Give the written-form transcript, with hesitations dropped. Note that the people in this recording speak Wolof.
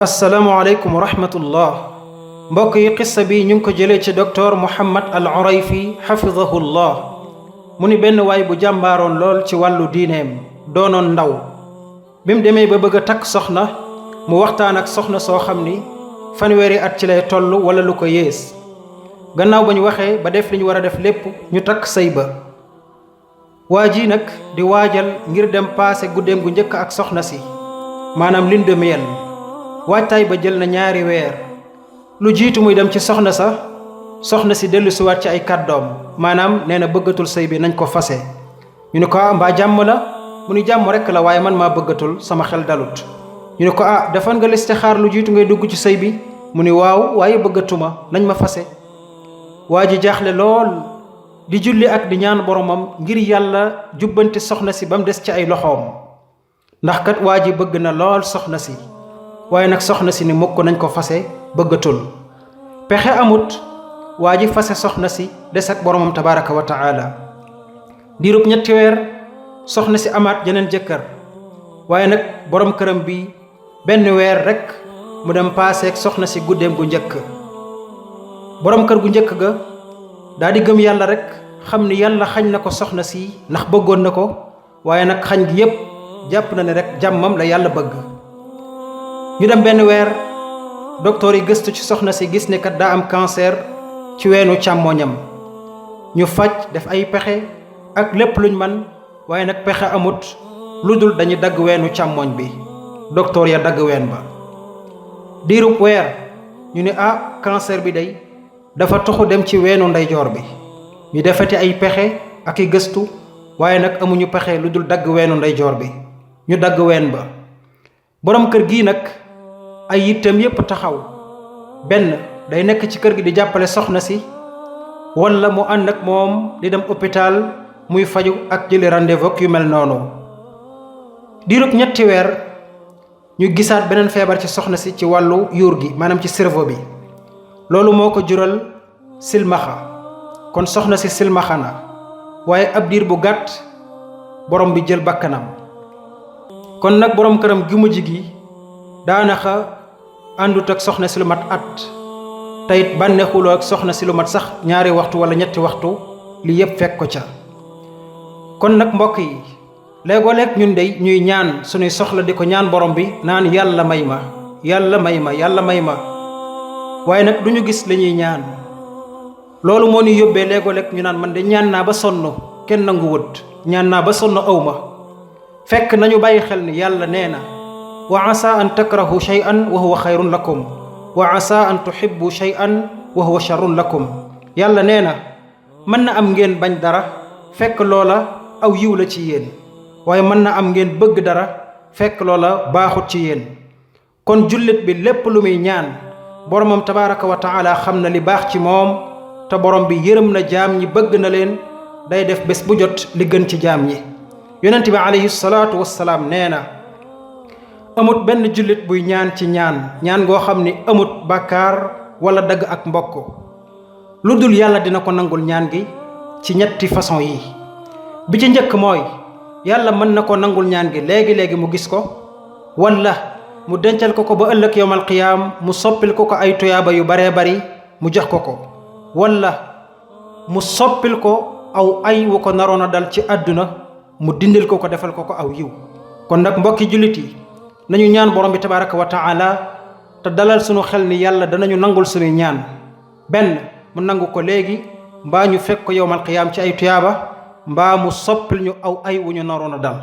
asalaamualeykum wa rahmatullah mbokk yi qissa bi ñu ngi ko jëlee ci docteur Muhammad al Urayfi xafidahullah mu ni benn waay bu jàmbaaroon lool ci wàllu diineem doonoon ndaw bi mu demee ba bëgg a takk soxna mu waxtaan ak soxna soo xam ni fanweeri at ci lay toll wala lu ko yées gannaaw ba ñu waxee ba def li ñu war a def lépp ñu takk sëy ba waa ji nag di waajal ngir dem paase guddeem gu njëkk ak soxna si maanaam lune de miel waajtaay ba jël na ñaari weer lu jiitu muy dem ci soxna si dellu siwaat ci ay kàddoom maanaam nee na bëggatul sëy bi nañ ko fase ñu ne ko mbaa jàmm la mu ni jàmm rekk la waaye man maa bëggatul sama xel dalut ñu ne ko defan nga listixaar lu jiitu ngay dugg ci sëy bi mu ni waaw waaye bëggatuma nañ ma fase waa ji jaaxle lool di julli ak di ñaan boromam ngir yàlla jubbanti soxna si ba mu des ci ay loxoom ndax kat waa ji bëgg na lool soxna si waaye nag soxna si ni mukk nañ ko fase bëggatul pexe amut waa ji fase soxna si des ak boromam tabaraka wa taala diirub ñetti weer soxna si amaat jeneen jëkkër waaye nag borom këram bi benn weer rekk mu dem paaseek soxna si guddeem gu njëkk borom kër gu njëkk ga daa di gëm yàlla rekk xam ni yàlla xañ na ko soxna si ndax bëggoon na ko waaye nag xañ gi yépp jàpp na ne rekk jàmmam la yàlla bëgg ñu dem benn weer docteur yi gëstu ci soxna si gis ne kat daa am cancer ci weenu càmmoñam ñu faj def ay pexe ak lépp luñ man waaye nag pexe amut lu dul dañu dagg weenu càmmoñ bi docteur ya dagg ween ba diirub weer ñu ne cancer bi day dafa toxu dem ci weenu ndeyjoor bi ñu defati ay pexe ak i gëstu waaye nag amuñu pexe lu dul dagg weenu ndeyjoor bi ñu dagg ween ba borom kër gii nag ay yittam yépp taxaw benn day nekk ci kër gi di jàppale soxna si walla mu ànd ak moom di dem hôpital muy faju ak jëli rendez-vous yu mel noonu diirub ñetti weer ñu gisaat beneen feebar ci soxna si ci wàllu yuur gi maanaam ci cerveau bi loolu moo ko jural silmaxa kon soxna si silmaxa na waaye ab diir bu gàtt borom bi jël bakkanam kon nag borom këram gi mujj gi daanaka àndut ak soxna si lu mat at teyit bànneexuloo ak soxna si lu mat sax ñaari waxtu wala ñetti waxtu li yépp fekk ko ca kon nag mbokk yi léegoo-leeg ñun dey ñuy ñaan suñuy soxla di ko ñaan borom bi naan yàlla may ma yàlla may ma yàlla may ma waaye nag du ñu gis li ñuy ñaan loolu moo ñu yóbbee léegoo-leeg ñu naan man de ñaan naa ba sonn kenn nangu wut ñaan naa ba sonn aw ma fekk nañu bàyyi xel ni yàlla nee na wa asa an takrahu shay'an wa huwa xayrun lakum wa asa an tuhibbu shay'an wa huwa sharrun lakum yàlla nee na mën na am ngeen bañ dara fekk loola aw yiw la ci yéen waaye mën na am ngeen bëgg dara fekk loola baaxut ci yéen kon jullit bi lépp lu muy ñaan boromam tabaraka wa taala xam na li baax ci moom te borom bi yërëm na jaam ñi bëgg na leen day def bés bu jot li gën ci jaam ñi yonent bi alayhi salaatu wassalaam nee na amut benn jullit buy ñaan ci ñaan goo xam ni amut bàkkaar wala dagg ak mbokk lu dul yàlla dina ko nangul ñaan gi ci ñetti façon yi bi ci njëkk mooy yàlla mën na ko nangul ñaan gi léegi-léegi mu gis ko wala mu dencal ko ba ëllëg yowmal qiyaam mu soppil ko ay tuyaaba yu baree bari mu jox ko wala mu soppil ko aw ay wu ko naroon a dal ci àdduna mu dindil ko defal ko aw yiw kon nag mbokki jullit yi nañu ñaan borom bi tabaraka wa taala te dalal sunu xel ni yàlla danañu nangul sunuy ñaan benn mu nangu ko léegi mbaa ñu fekk ko yowmal qiyaam ci ay tuyaaba mbaa mu soppil ñu aw ay wu ñu naroon a dal